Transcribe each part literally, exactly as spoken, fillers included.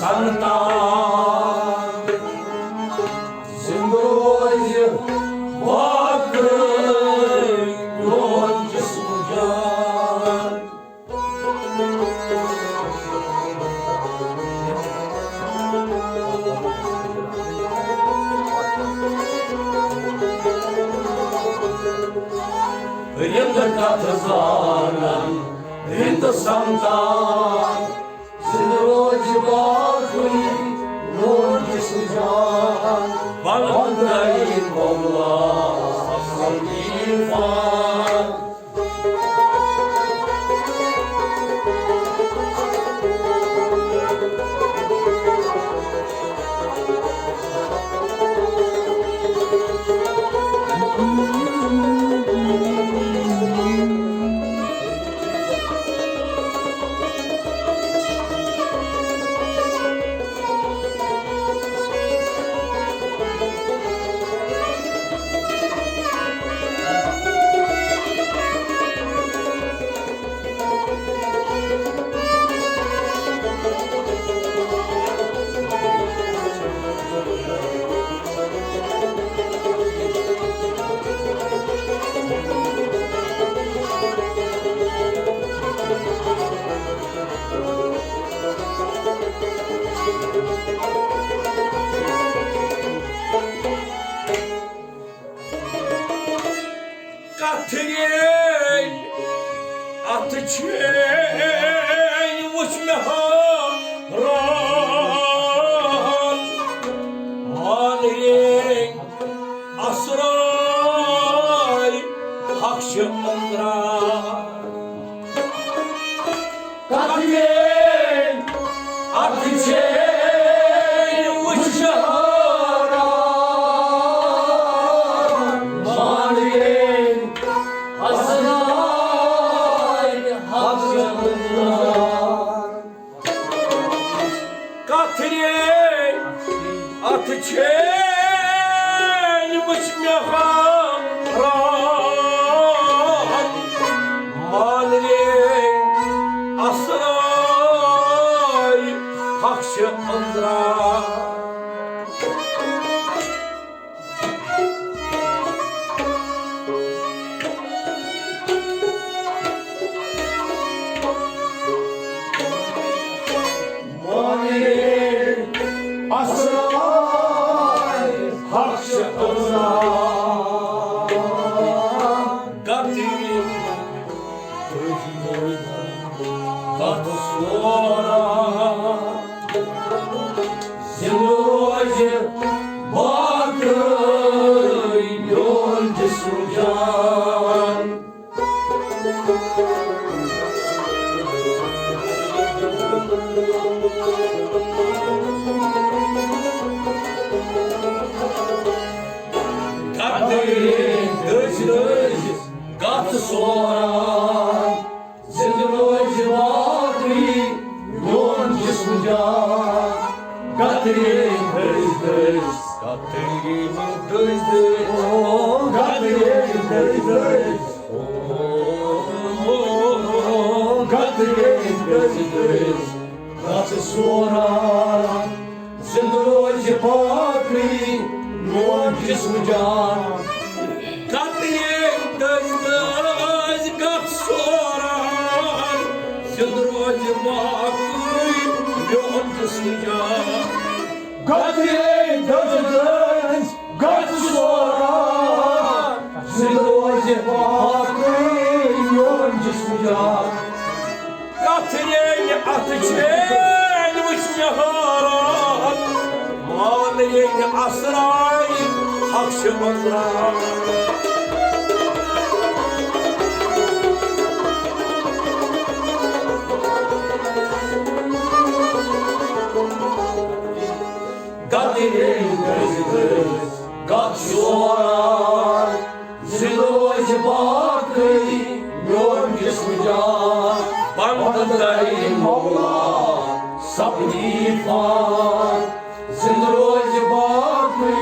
سنتان۔ زندٕ روزِ باقٕے میون جسم جان۔ رِند کتھ زانن، رِند سمجھان، زندٕ روزِ باقٕے میون جسم جان۔ وندے مولا سنگیفان۔ کتھ ییٚلہِ اتھ چھے وٕچھ مےٚ حٲران، مان ییٚلہِ اسرار حق چھِ أنٛدرا۔ کتھ ییٚلہِ اتھ چھے وٕچھ حٲران، مان ییٚلہِ اسرار حق چھِ أنٛدرا۔ کتھ ییٚلہِ اتھ چھے وٕچھ مےٚ حٲران، مان ییٚلہِ اسرار حق چھِ أنٛدرا۔ مانے اسرار حق چھِ أنٛدرا۔ کتھ ییٚلہِ کتھ سورا۔ زِندٕ روزِ باقٕے میون جسم جان۔ کتھ ییٚلہِ دٔسۍ دٔسۍ کتھ سورا۔ زِندٕ روزِ باقٕے میون جسم جان۔ کتھ ییٚلہِ دٔسۍ دٔسۍ، کتھ ییٚلہِ دٔسۍ دٔسۍ، او، کتھ ییٚلہِ دٔسۍ دٔسۍ، او، کتھ ییٚلہِ دٔسۍ دٔسۍ، کتھ سورا۔ زِندٕ روزِ باقٕے میون جسم جان۔ کتھ ییٚلہِ دٔسۍ دٔسۍ کتھ سوران۔ زِندٕ روزِ باقٕے میون جسم جان۔ کتھ ییٚلہِ دٔسۍ دٔسۍ کتھ سوران۔ زِندٕ روزِ باقٕے میون جسم جان۔ کتھ ییٚلہِ اتھ چھے وٕچھ مےٚ حٲران، مان ییٚلہِ اسرار حق چھِ أنٛدرا۔ کتھ ییٚلہِ دٔسۍ دٔسۍ کتھ سوران۔ زِندٕ روزِ باقٕے میون جسم جان۔ بندے مولا سنگیفان۔ زِندٕ روزِ باقٕے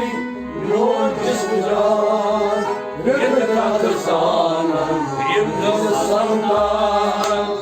میون جسم جان۔ رِند کتھ زانن، رِند سمجھان۔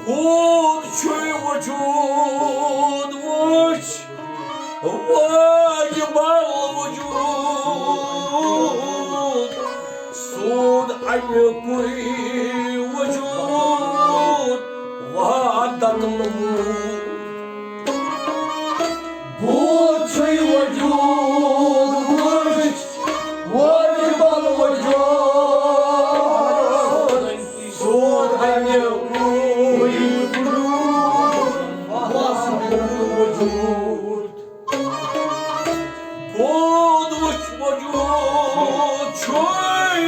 کوٗت چھُے وجوٗد وٕچھ، واجبل وجوٗد، سوٗد اَمیُکُے وجوٗد، وحدت نموٗد۔ بوٗت چھُے وجوٗد وٕچھ، واجبل وجوٗد، سوٗد اَمیُکُے وجوٗد، وحدت نموٗد۔ بود وچھ وجود چھوے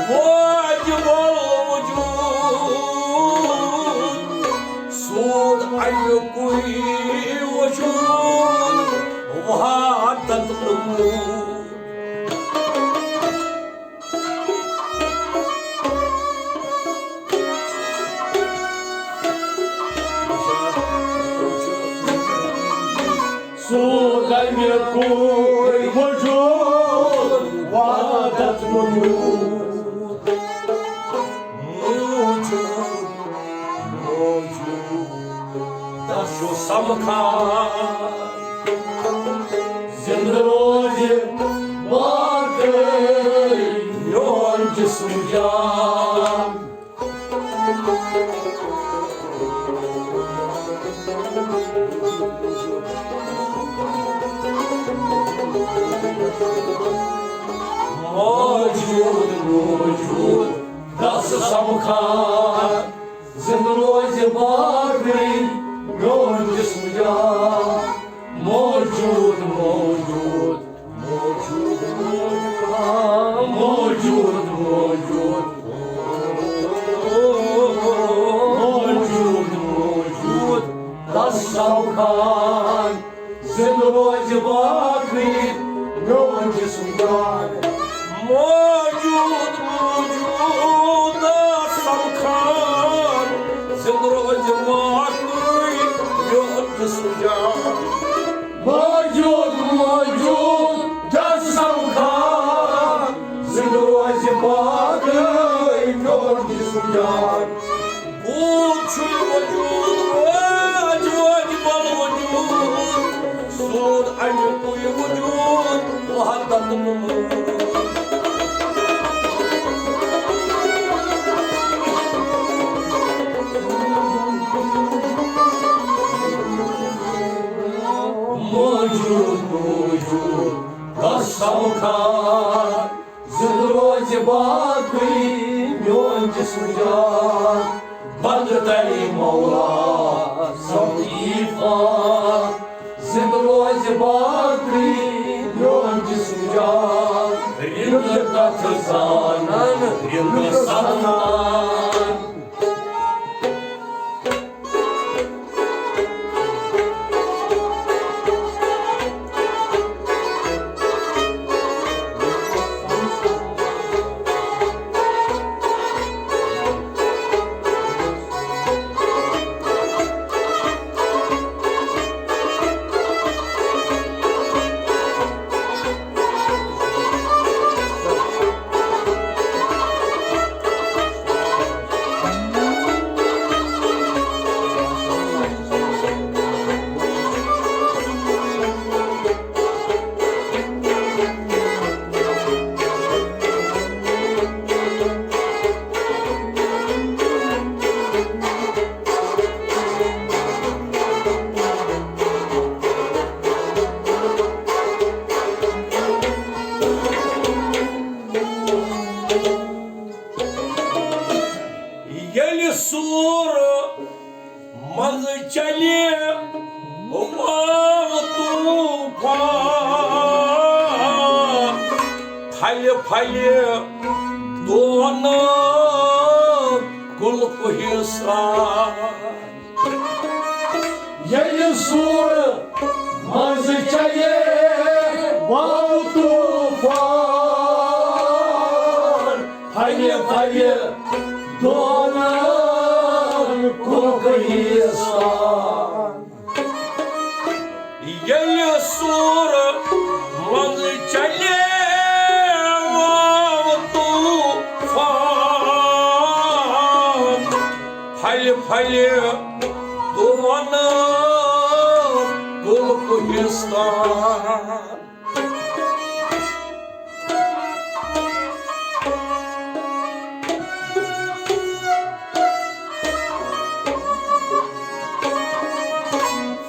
واجب الوجود، سود اَمیُکُے وجود وحدت نمود۔ سود اَمیُکُے وجود وحدت وجود۔ موجود، موجود، دس سمکھان۔ زندٕ روزِ باقٕے میون جسم جان۔ موجود، موجود، دس سمکھان۔ زندٕ روزِ باقٕے میون جسم جان۔ موجود، موجود، موجود، موجود، موجود، موجود، موجود، موجود، دس سمکھان۔ زندٕ روزِ باقٕے میون جسم جان۔ موجود، موجود، دس سمکھان۔ زندٕ روزِ باقٕے میون جسم جان۔ موجود، موجود، دس سمکھان۔ زندٕ روزِ باقٕے میون جسم جان۔ بود چھُے وجود، واج واج بل وجود، سود اَمیُکُے وجود وحدت نمود۔ موجود، موجود، دس سمکھان۔ زندٕ روزِ باقٕے میون جسم جان۔ بنٛد تَلہِ مولا سمجھی فان۔ زندٕ روزِ باقٕے میون جسم جان۔ رِنٛگہٕ کتھٕ زانن، رِنٛگہٕ سنان۔ ییٚلہِ سورٕ منٛز چلہِ واو طوفان، پھلہِ پھلہِ دونہٕ کُل کوہستان۔ ییٚلہِ سورٕ منٛز چلہِ واو طوفان، پھلہِ پھلہِ دونن کُل کوہستان۔ ییٚلہِ سورٕ منٛز چلہِ واو طوفان، پھلہِ پھلہِ دونہٕ کُل کوہستان۔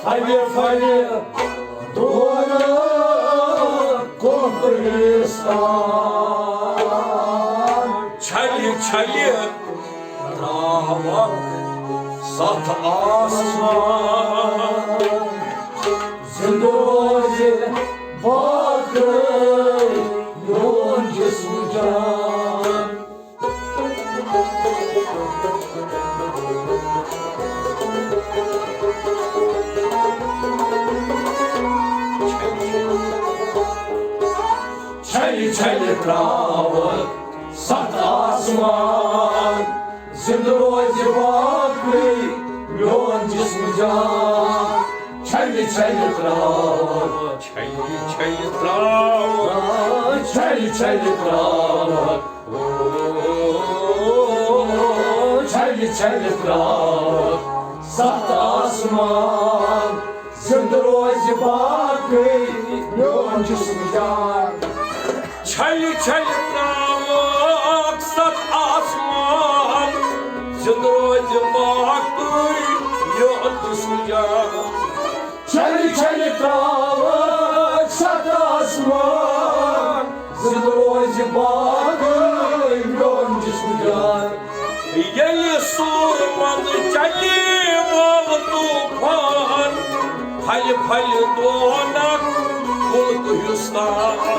پھلہِ پھلہِ دونہٕ کُل کوہستان۔ چھلہِ چھلہِ تراوکھ ستھ آسمان۔ زندٕ روزِ باقٕے میون جسم جان۔ چھلہِ چھلہِ تراوکھ ستھ آسمان۔ زندٕ روزِ باقٕے میون جسم جان۔ چھلہِ چھلہِ تراوکھ، چھلہِ چھلہِ تراوکھ، چھلہِ چھلہِ تراوکھ، او، چھلہِ چھلہِ تراوکھ ستھ آسمان۔ زندٕ روزِ باقٕے میون جسم جان۔ چھلہِ چھلہِ تراوکھ ستھ آسمان۔ زندٕ روزِ باقٕے میون جسم جان۔ چھلہِ چھلہِ تراوکھ ستھ آسمان۔ زندٕ روزِ باقٕے میون جسم جان۔ ییٚلہِ سورٕ منٛز چلہِ وول طوفان، پھلہِ پھلہِ دونکھ کُل کوہستان۔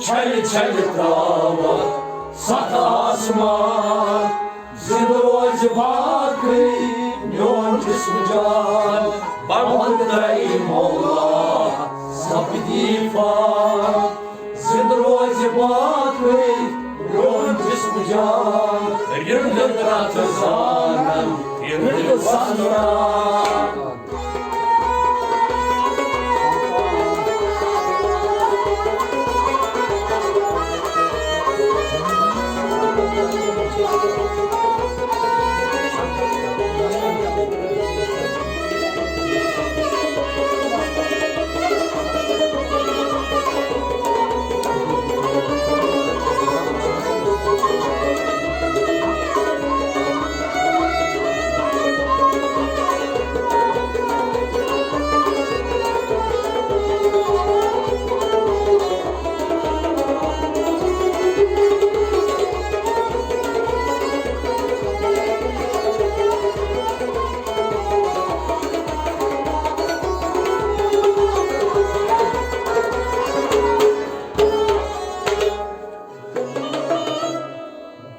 چھلہِ چھلہِ تراوکھ ستھ آسمان۔ زندٕ روزِ باقٕے میون جسم جان۔ بنٛد ترٛایہِ مولا سپدی فان۔ زندٕ روزِ باقٕے میون جسم جان۔ رِنٛگہٕ ترٛٹھ زانن، رِنٛگہٕ سنان۔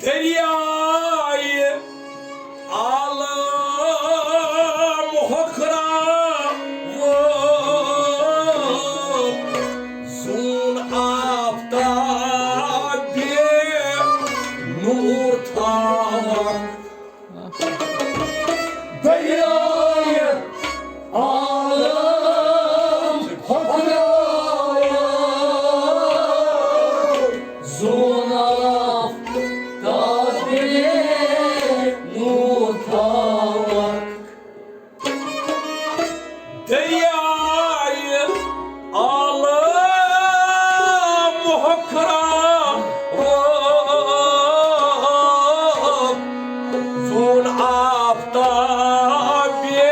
دریایہِ عالم ہوکھراوُن، زوٗن آفتاب بے نوٗر تھاوان۔ دریایہِ عالم ہوکھراوُن، زوٗن آفتاب بے نوٗر تھاوان۔ دریایہِ عالم ہوکھراوُن، زوٗن آفتاب بے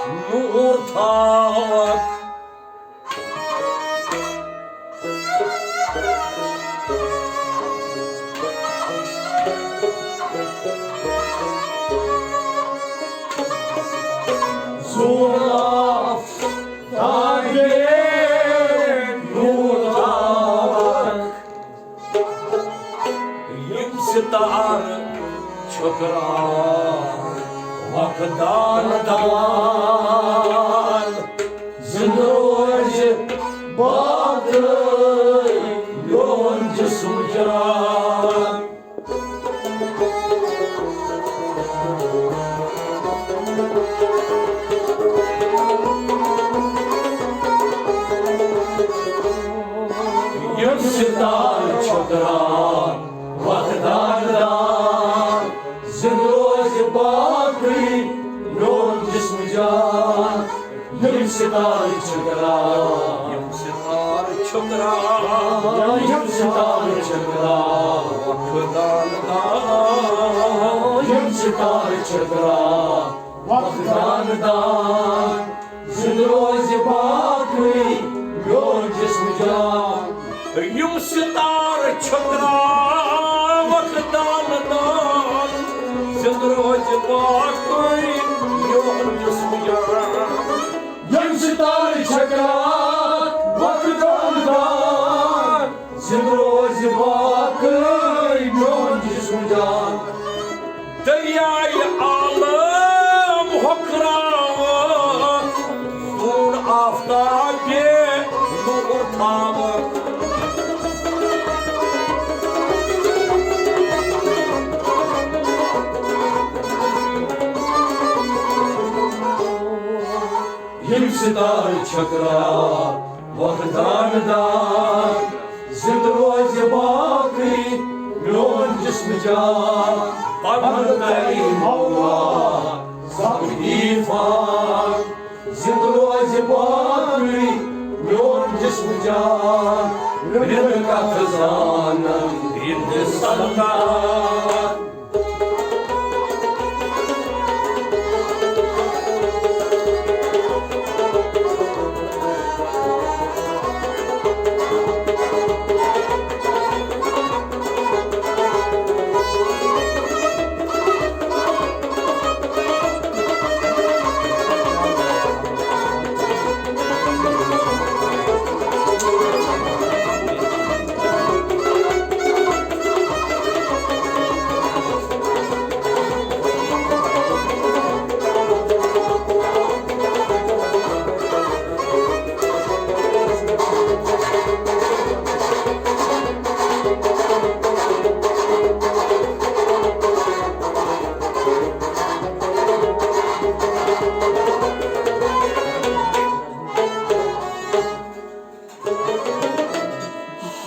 نوٗر تھاوان۔ زوٗن آفتاب بے نوٗر تھاوان۔ یِم ستارٕ چھٔکراوکھ دان دان۔ زِندٕ روزِ باقٕے میون جسم جان۔ ستار چھکرا وقت دان دان، زندٕ روزِ باقٕے میون جسم جان۔ یِم ستار چھکرا، یِم ستار چھکرا، یِم ستار چھکرا وقت دان دان، یِم ستار چھکرا وقت دان دان، زندٕ روزِ باقٕے میون جسم جان۔ یِم ستار چھکرا وقت دان دان، زندٕ روزِ باقٕے میون جسم جان۔ یِم ستار چھکرا وقت دان دان، زندٕ روزِ باقٕے میون جسم جان۔ دریایہِ عالم ہۄکھراوان، زوٗن آفتابہِ نوٗر تھاوان۔ یِم ستار چھکرا وقت دان دان، زندٕ روزِ باقٕے میون جسم جان۔ پنُن کرِ مولا زبردی فان، زندٕ روزِ باقٕے میون جسم جان۔ رِنٛد کتھ زانن رِنٛد سلطان۔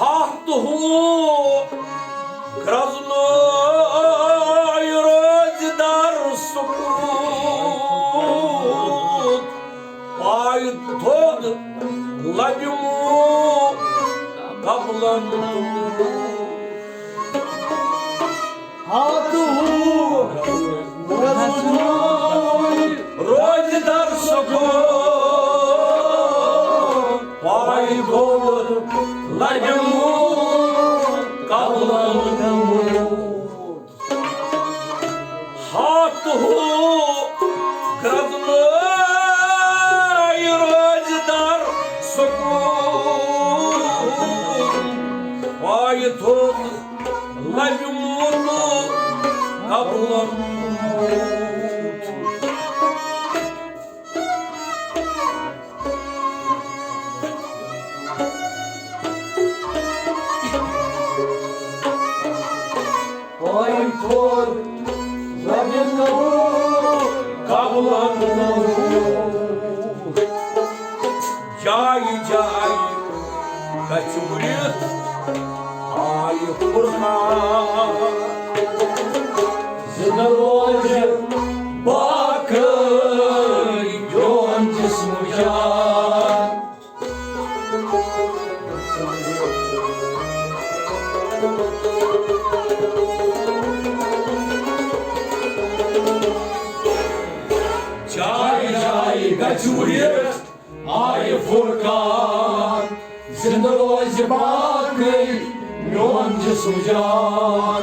ہتھ ہُہ گرٛزنوے روزدار سکوٗت، پایہِ تھوٚد لبہِ مُو قبلن۔ ہتھ ہُہ گرٛزنوے روزدار سکوٗت، پایہِ تھوٚد لبہِ مُو قبلن۔ ہتھ ہُہ گرٛزنوے روزدار سکوٗن، پایہِ تھوٚد لبہِ مُو قبلن۔ پایہِ تھوٚد لبہِ مُو قبلن۔ جایہِ جایہِ گژھِ وُڑِتھ آیہِ فرقان۔ زندٕ روزِ باقٕے میون جسم جان۔ جایہِ جایہِ گژھِ وُڑِتھ آیہِ فرقان۔ زندٕ روزِ باقٕے میون جسم جان۔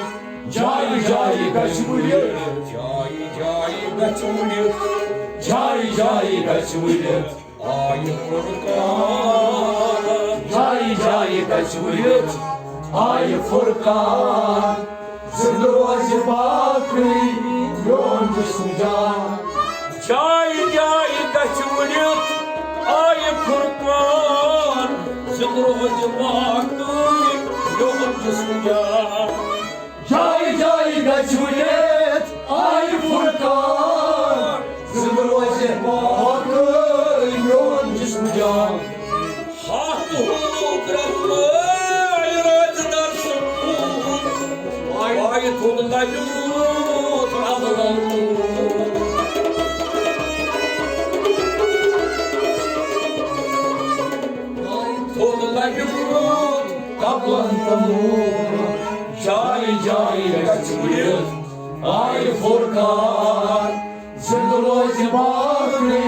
جایہِ جایہِ گژھِ وُڑِتھ، جایہِ جایہِ گژھِ وُڑِتھ، جایہِ جایہِ گژھِ وُڑِتھ آیہِ فرقان۔ جایہِ جایہِ گژھِ وُڑِتھ آیہِ فرقان۔ زندٕ روزِ باقٕے میون جسم جان۔ جایہِ جایہِ گژھِ وُڑِتھ آیہِ فرقان۔ زندٕ روزِ باقٕے میون جسم جان۔ جایہِ جایہِ گژھِ وُڑِتھ آیہِ فرقان۔ زندٕ روزِ باقٕے میون جسم جان۔ ہتھ ہُہ گرٛزنوے تھوٚد لبہِ روٗد اَبلن۔ تھوٚد لبہِ روٗد اَبلن تہٕ موٗد۔ جایہِ جایہِ گژھِ گُرِتھ آیہِ فُرقان۔ زِندٕ روزِ باقٕے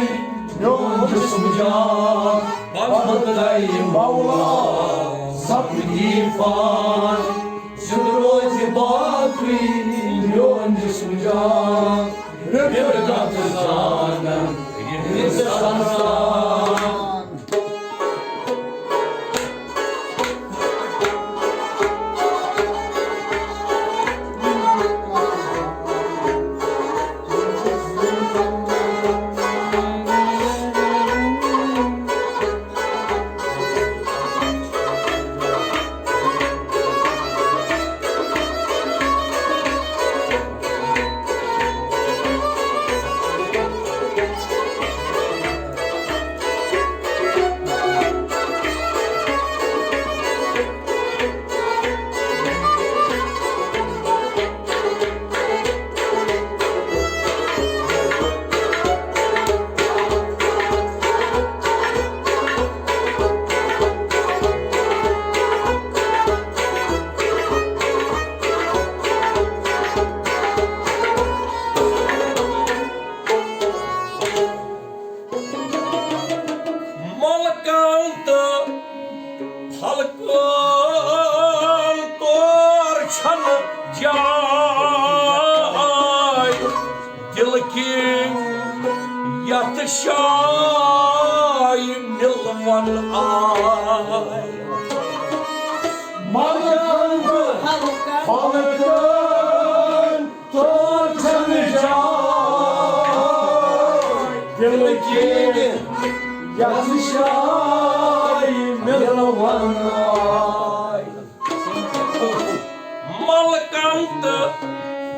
میون جسم جان۔ بندٕ دَرِ مولا سپدی فان۔ زِندٕ روزِ باقٕے میون جسم جان۔ رِدٕ کتھ زانن یِہنٛد سنسان۔ ملکن تہٕ خلقن تور چھنہٕ جاے، دِلہٕ کِنۍ یتھ شایہِ مِلوَن آے۔ ملکن تہٕ خلقن تور چھنہٕ جاے، دِلہٕ کِنۍ یتھ شایہِ مِلوَن آے۔ ملکن تہٕ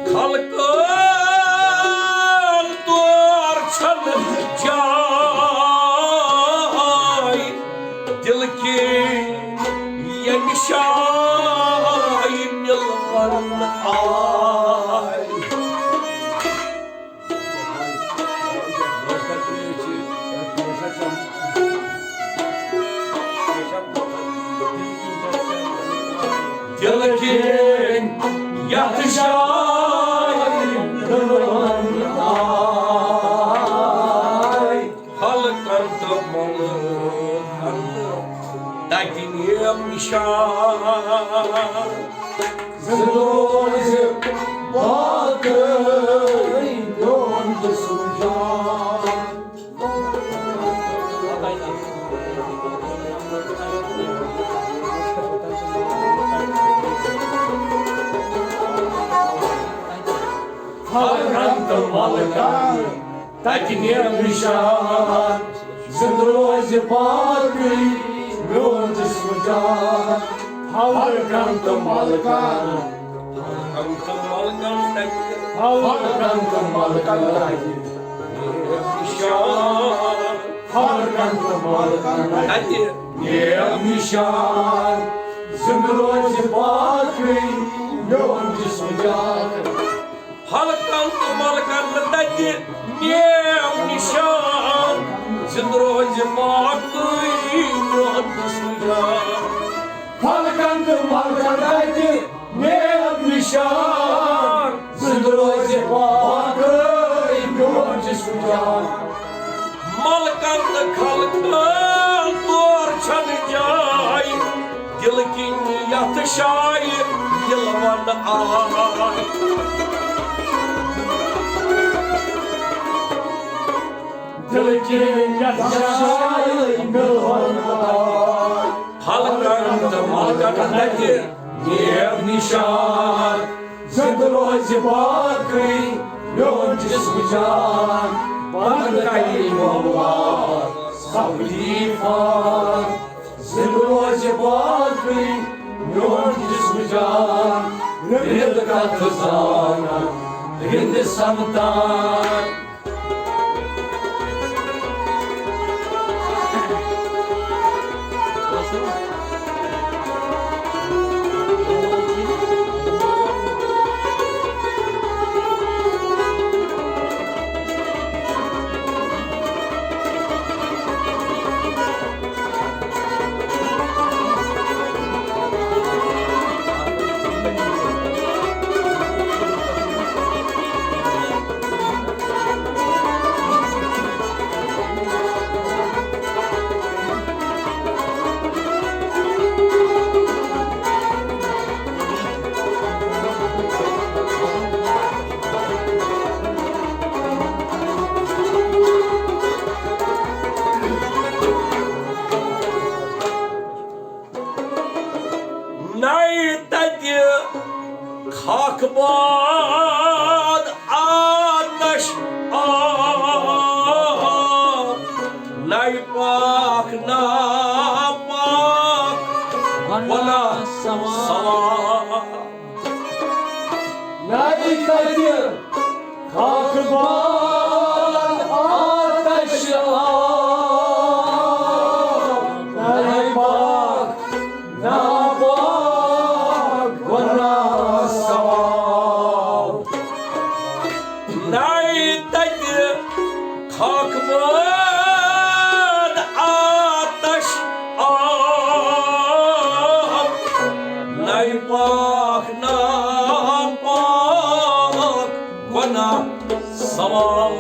خلقن تور چھنہٕ جاے، دِلہٕ کِنۍ ییٚمہِ شایہِ مِلوَن آے۔ دِلہٕ کِنۍ یتھ جایہِ مِلوَن آے۔ خلقن تہٕ ملکن تتہِ نیم نشان۔ زِندٕ روزِ باقٕے میون جسم جان۔ خلقن تہٕ ملکن تتہِ نیم نشان۔ زِندٕ روزِ باقٕے میون جسم جان۔ خلقن تہٕ ملکن، خلقن تہٕ ملکن تتہِ، خلقن تہٕ ملکن تتہِ نیم نشان۔ خلقن تہٕ ملکن تتہِ نیم نشان۔ زِندٕ روزِ باقٕے میون جسم جان۔ خلقن تہٕ ملکن تتہِ نیم نشان۔ زِندٕ روزِ باقٕے میون جسم جان۔ خلقن تہٕ ملکن تتہِ نیم نشان۔ زِندٕ روزِ باقٕے میون جسم جان۔ ملکن تہٕ خلقن تور چھنہٕ جاے، دِلہٕ کِنۍ یتھ شایہِ مِلوَن آے۔ دِلہٕ کِنۍ یتھ شایہِ مِلوَن آے۔ خلقن تہٕ ملکن تتہِ نیم نشان۔ زِندٕ روزِ باقٕے میون جسم جان۔ بندٕ کَرِ مولا سپدی فان۔ زِندٕ روزِ باقٕے میون جسم جان۔ رِدٕ کتھ زانن یِہنٛد سنتان۔ باد آتش آب، نَے پاک ناپاک گۄناہ سوار۔ نَے تَتہِ خاکہٕ باد آتش آب، نَے پاک ناپاک گۄناہ سوار۔ نَے تَتہِ خاکہٕ باد آتش آب، نَے پاک ناپاک گۄناہ سوار۔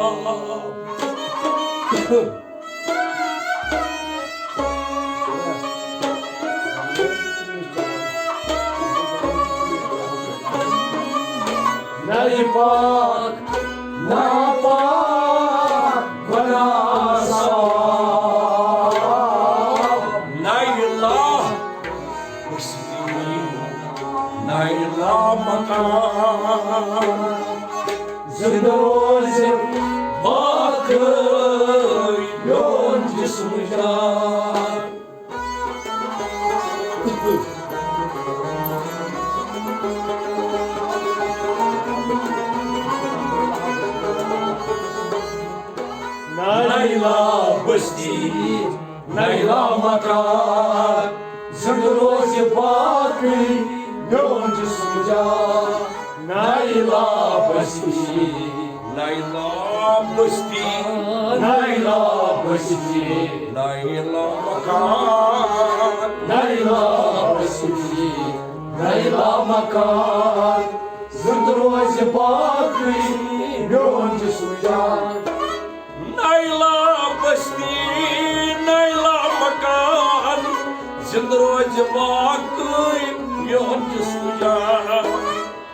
نَے پاک ناپاک گۄناہ سوار۔ نَے لا نَے لا مکان، زندٕ روزِ باقٕے میون جسم جان۔ نَے لا بستی، نَے لا مکان، زندٕ روزِ باقٕے میون جسم جان۔ نَے لا بستی، نَے لا بستی، نَے لا بستی، نَے لا مکان، نَے لا بستی، نَے لا مکان، زندٕ روزِ باقٕے میون جسم جان۔ نَے لا بستی، نَے لا مکان، زندٕ روزِ باقٕے میون جسم جان۔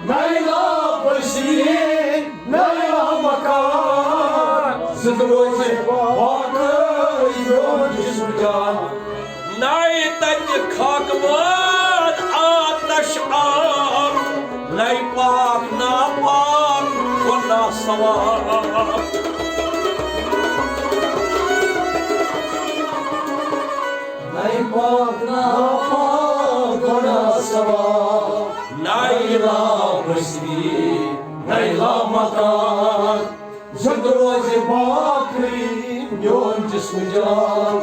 نَے لا بستی، نَے لا مکان، زندٕ روزِ باقٕے میون جسم جان۔ نَے تَتہِ خاکہٕ باد آتش آب، نَے پاک ناپاک گۄناہ سوار۔ نَے پاک ناپاک گۄناہ سوار۔ نَے لا بستی، نَے لا مکان، زندٕ روزِ باقٕے میون جسم جان۔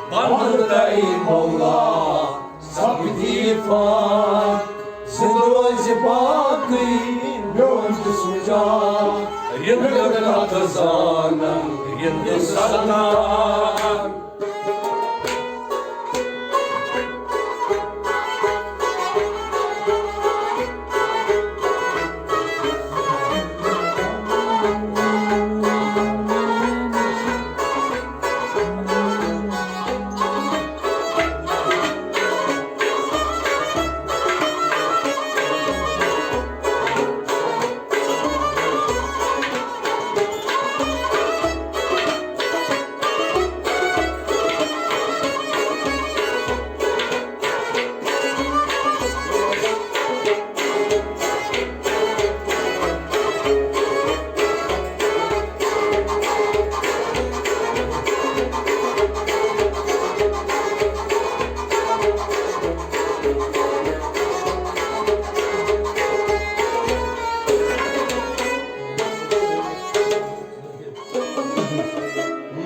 بندٕ تَے مولا سپدِ فان، زندٕ روزِ باقٕے میون جسم جان۔ رِنٛدٕ کتھ زانن رِنٛدٕ سلطان۔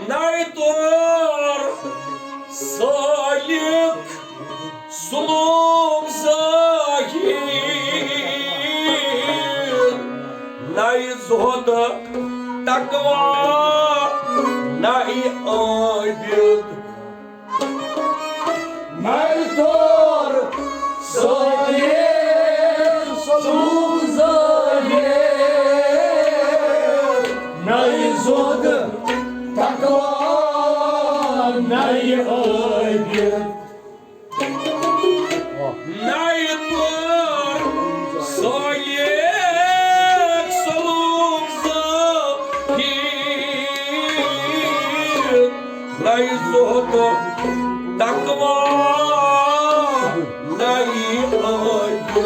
نَے تور سالک سلوک زاہد، نَے زہد تقوی، نَے عابد۔ نَے تور سالک سلوک زاہد، نَے زہد تقوی، نَے عابد۔ نَے تور سالک سلوک زاہد، نَے زہد تقوی، نَے عابد۔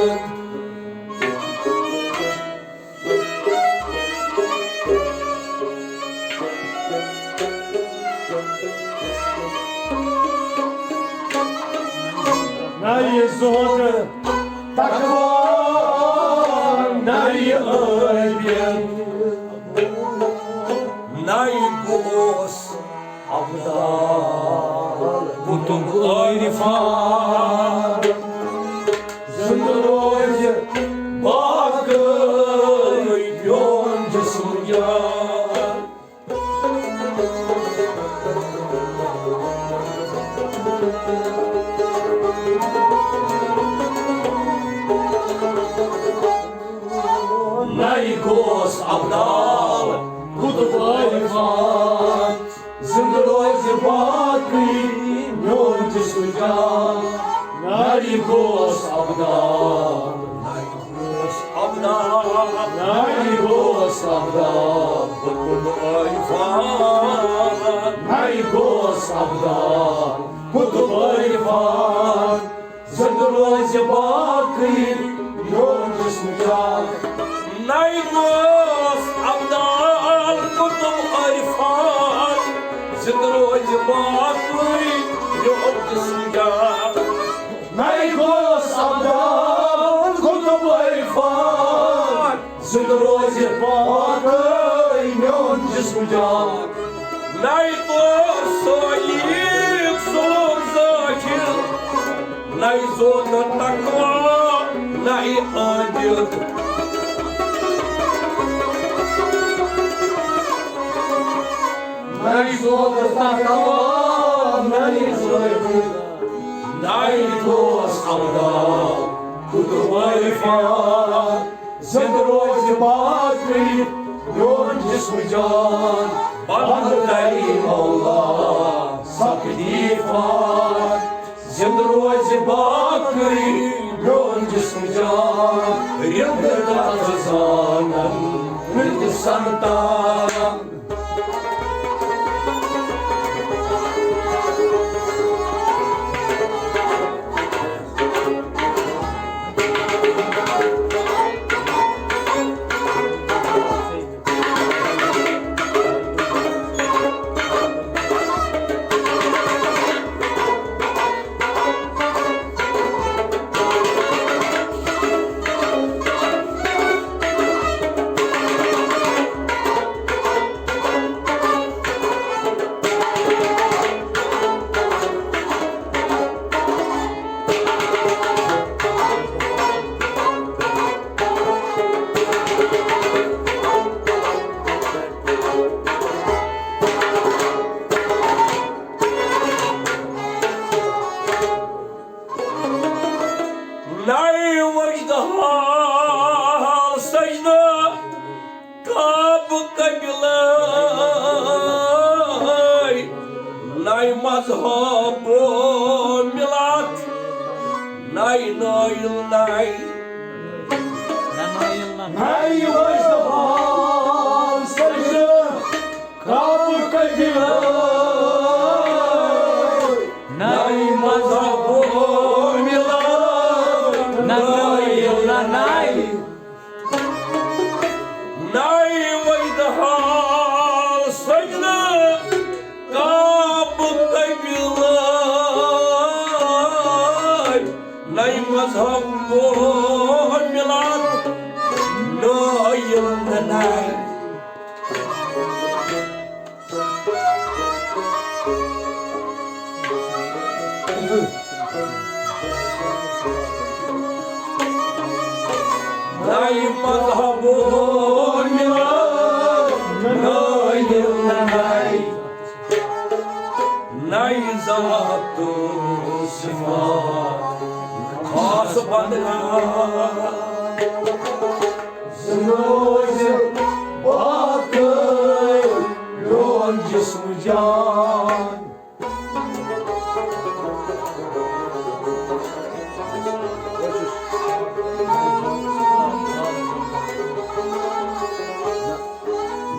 زہد تقوی نَیہِ عٲبِد، نَیہِ گوس ابدال قطب عرفان۔ زندٕ روزِ باقٕے میون جسم جان۔ نَیہِ گوس ابدال قطب عرفان۔ زندٕ روزِ باقٕے میون جسم جان۔ نَیہِ گوس ابدال، نَیہِ گوس ابدال، نَیہِ گوس ابدال قطب عرفان۔ نَیہِ گوس ابدال قطب عرفان۔ زندٕ روزِ باقٕے میون جسم جان۔ نَیہِ گوس ابدال قطب عرفان۔ زندٕ روزِ باقٕے میون جسم جان۔ نَیہِ گوس ابدال قطب عرفان۔ زندٕ روزِ باقٕے میون جسم جان۔ نَیہِ طور سٲلیٖق سون ذٲکِر، نَیہِ زہد تقوی نَیہِ عٲبِد۔ نَیہِ زہد تقوی نَیہِ عٲبِد۔ نَیہِ گوس ابدال قطب عرفان۔ زندٕ روزِ باقٕے میون جسم جان۔ بندٕ کَرِ مولا سختی فان۔ زندٕ روزِ باقٕے میون جسم جان۔ رِند تَتھ زانن رِند سنتان۔ نَیہِ وجدٕ حال سجدٕ کعبہٕ قبلَے، نَیہِ مذہب مِلاد، نَیہِ نٲیِل نَیہِ۔ نَیہِ وجدٕ حال سجدٕ کعبہٕ قبلَے، نَیہِ مذہب مِلاد، نَیہِ نٲیِل نَیہِ۔ نَیہِ وجدٕ حال سجدٕ کعبہٕ قبلَے، نَیہِ مذہب مِلاد، نٲیِل نَیہِ۔ نَیہِ مذہب مِلاد، نٲیِل نَیہِ۔ نَیہِ ذات و صفات خاص بندگان۔ زندٕ روزِ باقٕے میون جسم جان۔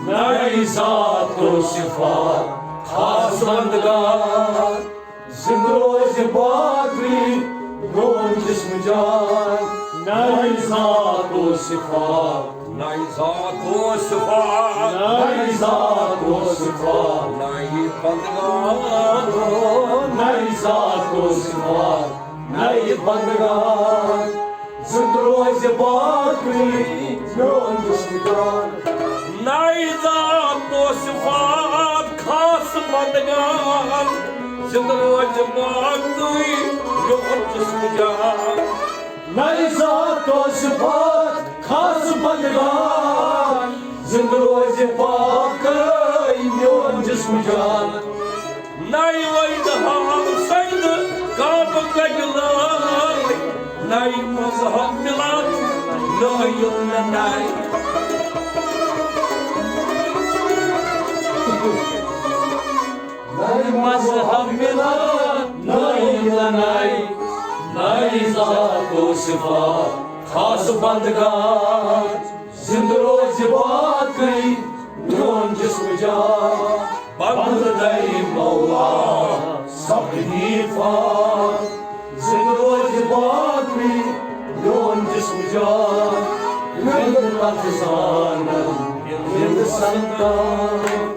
نَیہِ ذات و صفات خاص بندگان۔ زندٕ روزِ باقٕے میون جسم جان۔ نَیہِ ذات و صفات، نَیہِ ذات و صفات، نَیہِ ذات و صفات، نَیہِ بندگان۔ نَیہِ ذات و صفات، نَیہِ بندگان، زندٕ روزِ باقٕے میون جسم جان۔ نَے ذات و صفات خاص بندگان، زندٕ روزِ باقٕے میون جسم جان۔ نَے ذات و صفات خاص بندگان، زندٕ روزِ باقٕے میون جسم جان۔ نَے وۄنۍ ہاو سَنٛدٕ کعبہٕ قبلہٕ، نَے مذہب مِلان نٲیِل نَے۔ نَے مذہب مِلان نٲیِل نَے، نَے ذات و صفات خاص بندگان، زندٕ روزِ باقٕے میون جسم جان۔ بندٕ دَے مولا سب حیفان، زندٕ روزِ باقٕے میون جسم جان۔ زندٕ تَتھ زانن، زندٕ سنتان۔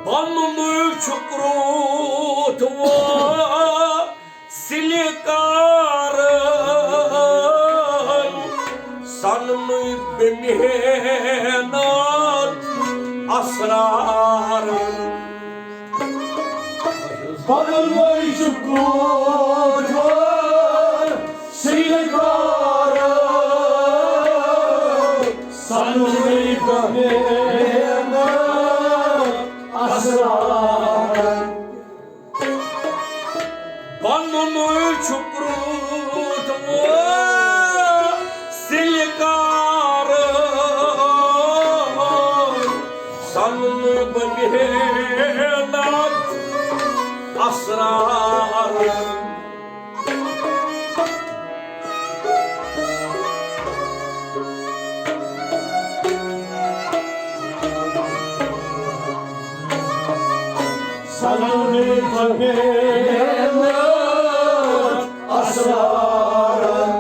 پنُن چھُ کرٛوٗٹھ وۄنۍ سِلہِ کارَن، سَننُے بے محنت اسرارَن۔ پنُن چھُ کرٛوٗٹھ وۄنۍ سِلہِ کارَن، سَننُے بے محنت اسرارَن۔ پنُن چھُ کرٛوٗٹھ وۄنۍ سِلہِ کارَن، سَننُے بے محنت اسرارَن۔ سَننُے بے محنت اسرارَن۔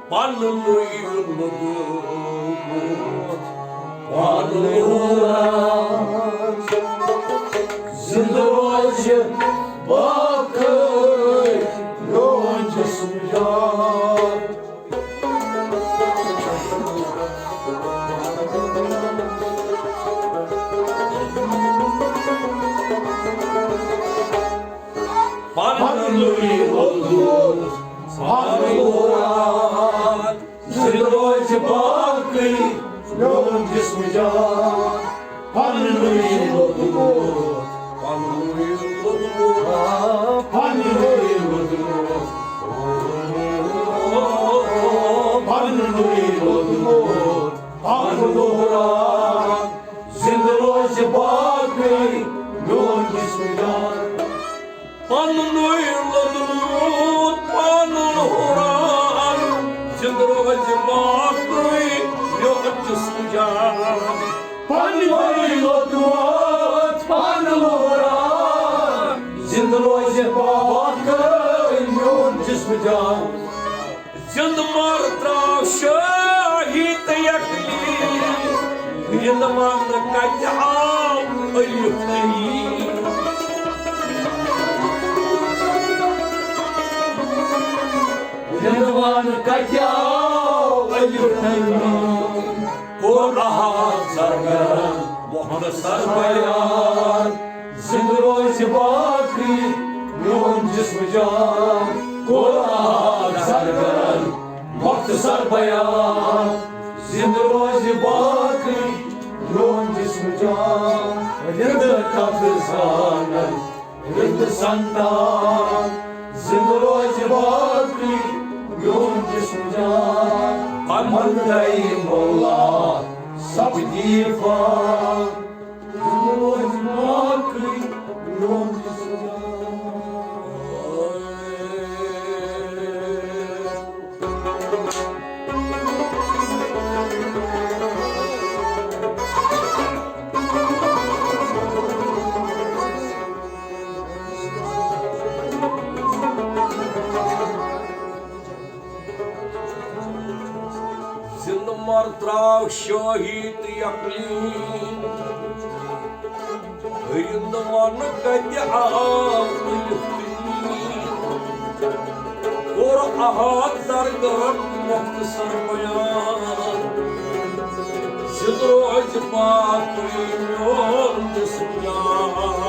پننُے لوٚگمُت پانہٕ لوران۔ زِندٕ روزِ باقٕے میون جسم جان۔ پننُے لوٚگمُت پانہٕ لوران۔ زِندٕ روزِ باقٕے میون جسم جان۔ پننُے لوٚگمُت، پننُے لوٚگمُت، پننُے لوٚگمُت، پننُے لوٚگمُت، پانہٕ لوران۔ زِندٕ روزِ باقٕے میون جسم جان۔ پننُے لوٚگمُت پانہٕ لوران، زِندٕ روزِ باقٕے میون جسم جان۔ پننُے لوٚگمُت پانہٕ لوران، زِندٕ روزِ باقٕے میون جسم جان۔ زِندٕ مَر ترٛاو شٲہی تہٕ یقین، رِضوان کَتہِ آو الف تہٕ میٖم؟ رِضوان کَتہِ آو الف تہٕ میٖم؟ کوٚر احد زرگرن مختصر بیان۔ زِندٕ روزِ باقٕے میون جسم جان۔ کوٚر احد زرگرن مختصر بیان۔ زِندٕ روزِ باقٕے میون جان، رِندٕ کتھ زانن، رِندٕ سنتان، زِندٕ روزِ باقٕے میون جسم جان۔ پمن دے مولا سپدی فان، زِندٕ روزِ باقٕے میون جسم جان۔ زِندٕ مر تراو شٲہی تہٕ یقین۔ رِندٕ ونہٕ کتہِ آو تُلِتھ تٔمۍ؟ کوٚر احد درگاہن مختصر بیان، زِندٕ روزِ باقٕے میون جسم جان۔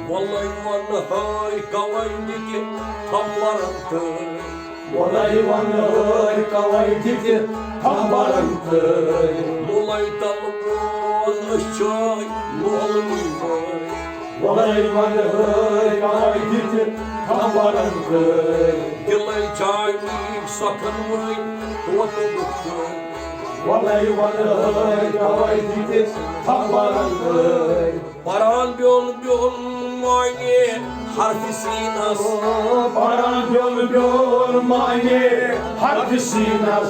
وۄلے ونہٕ ہٲے کوے دِتہِ تھمبرن تہٕ۔ وۄلے ونہٕ ہٲے کوے دِتہِ تھمبرن تہٕ۔ مُلے تلہٕ بوز أسۍ چھٲے مولوی وٲے۔ وۄلے ونہٕ ہٲے کوے دِتہِ تھمبرن تہٕ۔ دِلے چاوی سۄکھن وٲے طوطہٕ بُتھ تہٕ۔ وۄلے ونہٕ ہٲے کوے دِتہِ تھمبرن تہٕ۔ پران بیوٚن بیوٚن معنی حرفِ سیٖنس۔ پران بیوٚن بیوٚن معنی حرفِ سیٖنس۔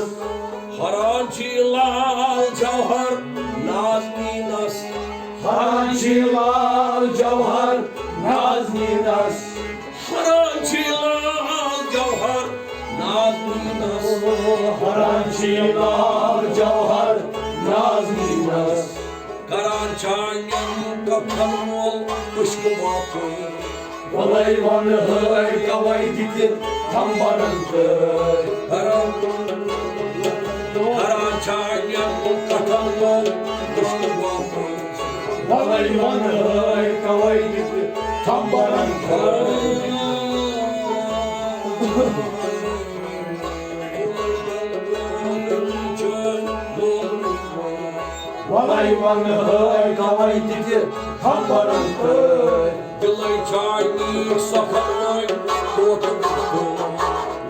حران چھی لال جوہر نازنینس۔ حران چھی لال جوہر نازنینس۔ حران چھی لال جوہر نازنینس۔ حران چھی لال جوہر نازنینس۔ کران چانٮ۪ن کتھن وول خشک واپس۔ وۄلے ونہٕ ہٲے کوے دِتہِ تھمبرن تہٕ۔ کران، کران چانٮ۪ن کتھن وول خشک واپس۔ وۄلے ونہٕ ہٲے کوے دِتہِ تھمبرن تہٕ۔ وۄلے ونہٕ ہٲے کوے دِتہِ تھمبرن تہٕ۔ دِلے چاے نیٖک سۄکھن وٲے کوٹھ بُتھ۔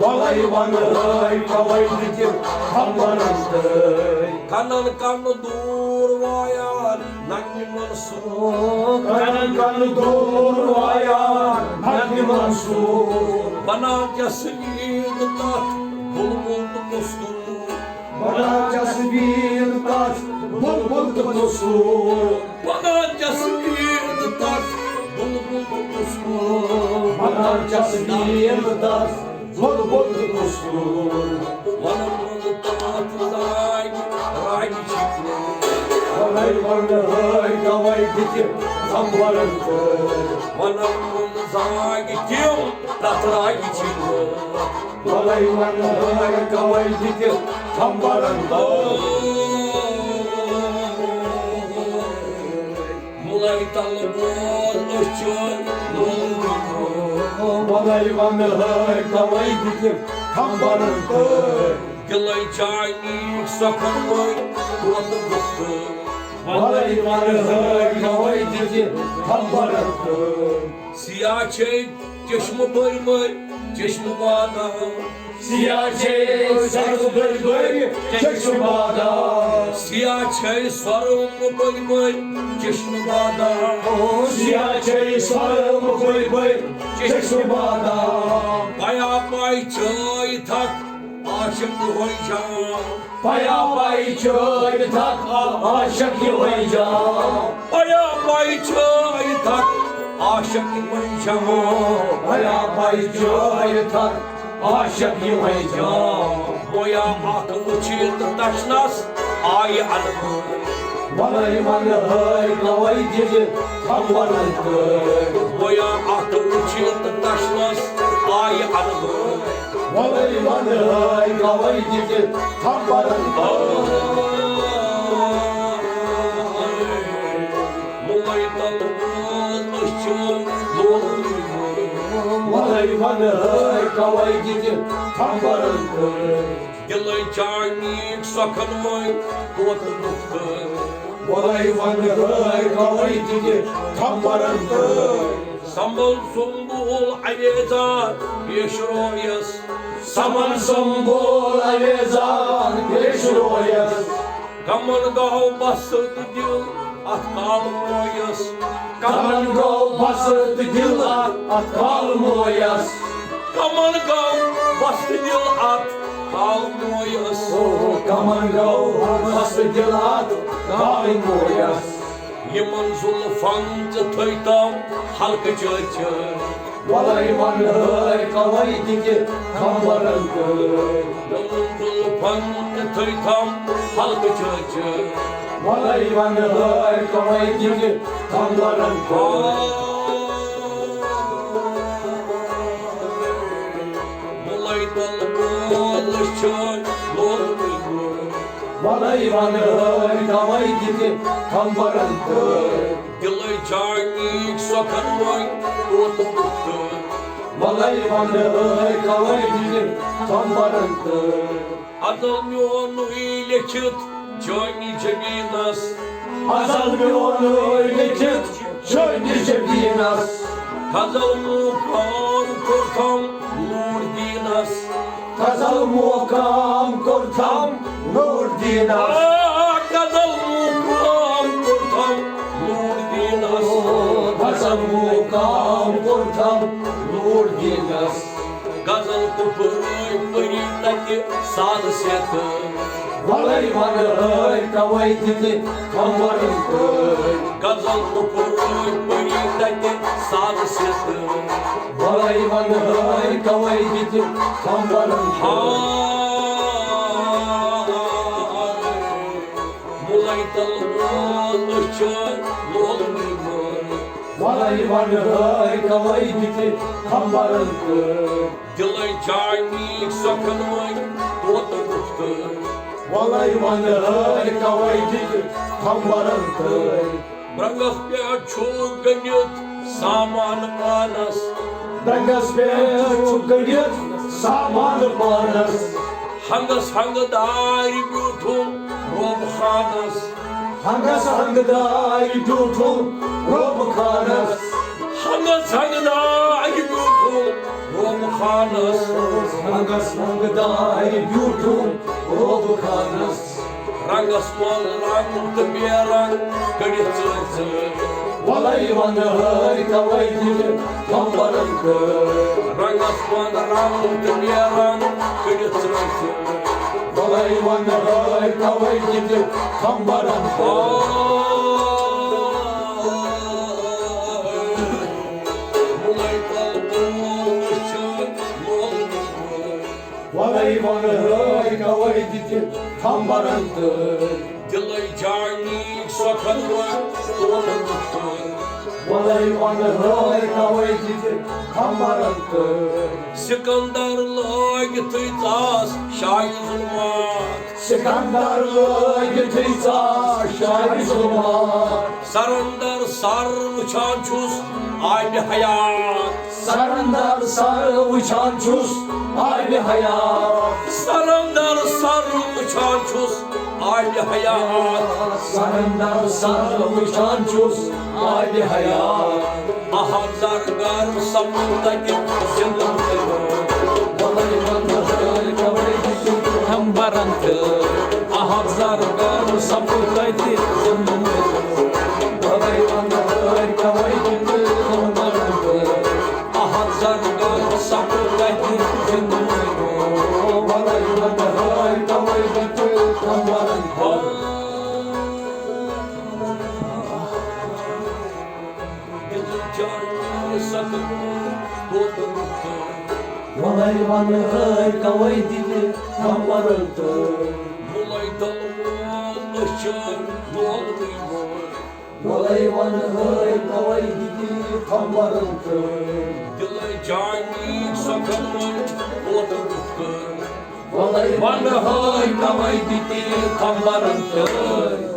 وۄلے ونہٕ ہٲے کوے دِتہِ تھمبرن تہٕ۔ کنن کنہٕ دوٗر وایان نغمہِ منصور۔ کنن کنہٕ دوٗر وایان نغمہِ منصور۔ بنان تصویر تتھ بلبل تہٕ مستور۔ بنان تصویر تتھ بلبل تہٕ مستور۔ بنان تصویر تتھ بلبل تہٕ مستور۔ بنان تصویر تتھ بلبل تہٕ مستور۔ ونن منٛز تتھ راگہِ، راگہِ چھِ وۄلے ونہٕ ہٲے کوے دِتہِ تھمبرن تہٕ۔ ونن منٛز راگہِ تِم تتھ راگہِ چھِ۔ وۄلے ونہٕ ہٲے کوے دِتہِ تھمبرن تہٕ۔ مُلے تلہٕ بوز أسۍ چھٲے مولوی وٲے۔ وۄلے ونہٕ ہٲے کوے دِتہِ تھمبرن تہٕ۔ دِلے چاے نیٖک سۄکھن وٲے کوٹھ بُتھ۔ وۄلے ونہٕ ہٲے کوے دِتہِ تھمبرن تہٕ۔ سیاہ چھے چشمہٕ بٔرۍ بٔرۍ چشمہٕ بادام۔ سیاہ چھے سرٕ بٔرۍ بٔرۍ چشمہٕ بادام۔ سیاہ چھے سرٕ بٔرۍ بٔرۍ چشمہٕ بادام۔ سیاہ چھے سرٕ بٔرۍ بٔرۍ چشمہٕ بادام۔ پیا پاے چھٲے تھکھ عاشق یِہوٚے جام۔ پیا پاے چھٲے تھکھ عاشق یِہوٚے جام۔ پیا پاے چھٲے تھکھ عاشق یِہوٚے جام۔ پیا پاے چھٲے تھکھ عاشق یِہوٚے جام۔ بویا اکھ وٕچھِتھ تشنس آیہِ انہٕ۔ وۄلے ونہٕ ہٲے کوے دِتہِ تھمبرن تہٕ۔ بویا اکھ وٕچھِتھ تشنس آیہِ انہٕ۔ وۄلے ونہٕ ہٲے کوے دِتہِ تھمبرن تہٕ۔ ہٲے کوے دِتہِ تھمبرن تہٕ۔ دِلے چانیک سۄکھن وٲنۍ کوتہٕ دُکھ تہٕ۔ وَلَے وَنہٕ ہٲے کوے دِتہِ تھمبرن تہٕ۔ سنبل سنبول اویزار پیش رویس۔ سمن سنبول اویزار پیش رویس۔ کمن گاو بس تہٕ دِل اتھ کال مویس۔ کمن گاو بس تہٕ دِل اتھ کال مویس۔ کمن گاو بس تہٕ دِل اتھ کال مویس۔ او کمن گاو بس تہٕ دِل اتھ کال مویس۔ یِمن زُلفن ژٕ تھٲوۍ تام حلقہٕ چٲرۍ چٲرۍ۔ وَلَے وَنہٕ ہٲے کوے دِتہِ تھمبرن تہٕ۔ یِمن زُلفن ژٕ تھٲوۍ تام حلقہٕ چٲرۍ چٲرۍ۔ وَلَے وَنہٕ ہٲے کوے دِتہِ تھمبرن تہٕ۔ مُلَے تَل مول چھٲنۍ لولہٕ مےٚ گوٚو۔ وَلَے وَنہٕ ہٲے کوے دِتہِ تھمبرن تہٕ۔ دِلے چانیک سۄکھن وٲنۍ کوتہٕ دُکھ تہٕ۔ وَلَے وَنہٕ ہٲے کوے دِتہِ تھمبرن تہٕ۔ ازل میونُے لیکھِتھ چٲنِس جبیٖنس۔ ازل میونُے لیکھِتھ چٲنِس جبیٖنس۔ غزل مقام کوٚرتھم نوٗر دیٖنس۔ غزل مقام کوٚرتھم نوٗر دیٖنس۔ آ، غزل مقام کوٚرتھم نوٗر دیٖنس۔ غزل مقام کوٚرتھم نوٗر دیٖنس۔ غزل کُپرٲے پٔری تتہِ ساز سیتہٕ۔ وَلَے وَنہٕ ہٲے کوے دِتہِ تھمبرن تہٕ۔ غزل کُپرٲے پٔری تتہِ ساز سیتہٕ۔ وَلَے وَنہٕ ہٲے کوے دِتہِ تھمبرن تہٕ۔ ہاے، مُلَے تَل مول أچھن لولہٕ مےٚ گوٚو۔ وَلَے وَنہٕ ہٲے کوے دِتہِ تھمبرن تہٕ۔ دِلے چانیک سۄکھن وٲنۍ کوتہٕ دُکھ تہٕ۔ وَلَے وَنہٕ ہٲے کوے دِتہِ تھمبرن تہٕ۔ برٛنٛگس پٮ۪ٹھ چھُ گٔنٛڈِتھ سامان پانس۔ برٛنٛگس پٮ۪ٹھ چھُ گٔنٛڈِتھ سامان پانس۔ ہنٛگس ہنٛگہٕ دارِ بیوٗٹھُم روبہٕ خانس۔ ہنٛگس ہنٛگہٕ دارِ بیوٗٹھُم روبہٕ خانس۔ ہنٛگس ہنٛگہٕ دارِ بیوٗٹھُم روبہٕ خانس۔ ہنٛگس ہنٛگہٕ دارِ بیوٗٹھُم روبہٕ خانس۔ رنٛگس منٛز رنٛگ تہٕ بے رنٛگ کٔڑِتھ ژٲرۍ ژٲرۍ۔ وَلَے وَنہٕ ہٲے کوے دِتہِ تھمبرن تہٕ۔ رنٛگس منٛز رنٛگ تہٕ بے رنٛگ کٔڑِتھ ژٲرۍ ژٲرۍ۔ وَلَے وَنہٕ ہٲے کوے دِتہِ تھمبرن تہٕ۔ مُلَے تَل مول أچھن لولہٕ مےٚ گوٚو۔ وَلَے وَنہٕ ہٲے کوے دِتہِ تھمبرن تہٕ۔ دِلے جانی سۄکھن وٲلۍ تولہٕ مُختٲرۍ۔ وَلَے وَنہٕ ہٲے کوے دِتہِ تھمبرن تہٕ۔ سکندر لٲگِتھٕے ژاس شاہہِ ظُلمات۔ سکندر لٲگِتھٕے ژاس شاہہِ ظُلمات۔ سرندر سر وٕچھان چھُس آبِ حیات۔ سرندر سر وٕچھان چھُس آبِ حیات۔ سرندر سر وٕچھان چھُس آبِ حیات۔ سرندر سر وٕچھان چھُس آبِ حیات۔ احد زرگر سپُد تَتہِ زِندٕ مُتہٕ۔ وَلَے وَنہٕ ہٲے کوے دِتہِ تھمبرن تہٕ۔ احد زرگر سپُد تَتہِ زِندٕ مُتہٕ۔ وَلَے وَنہٕ ہٲے کوے دِتہِ تھمبرن تہٕ۔ احد زرگر سپُد تَتہِ زِندٕ مُتہٕ۔ وَلَے وَنہٕ ہٲے کوے دِتہِ تھمبرن تہٕ۔ دِل چاہیے سکون کوتہٕ مُختٲرۍ۔ وَلَے وَنہٕ ہٲے کوے دِتہِ تھمبرن تہٕ۔ مُلَے تَل مول أچھن لولہٕ مےٚ گوٚو۔ وَلَے وَنہٕ ہٲے کوے دِتہِ تھمبرن تہٕ۔ دِلَے جانی سۄکھن وٲلۍ کوتہٕ مُختٲرۍ۔ وَلَے وَنہٕ ہٲے کوے دِتہِ تھمبرن تہٕ۔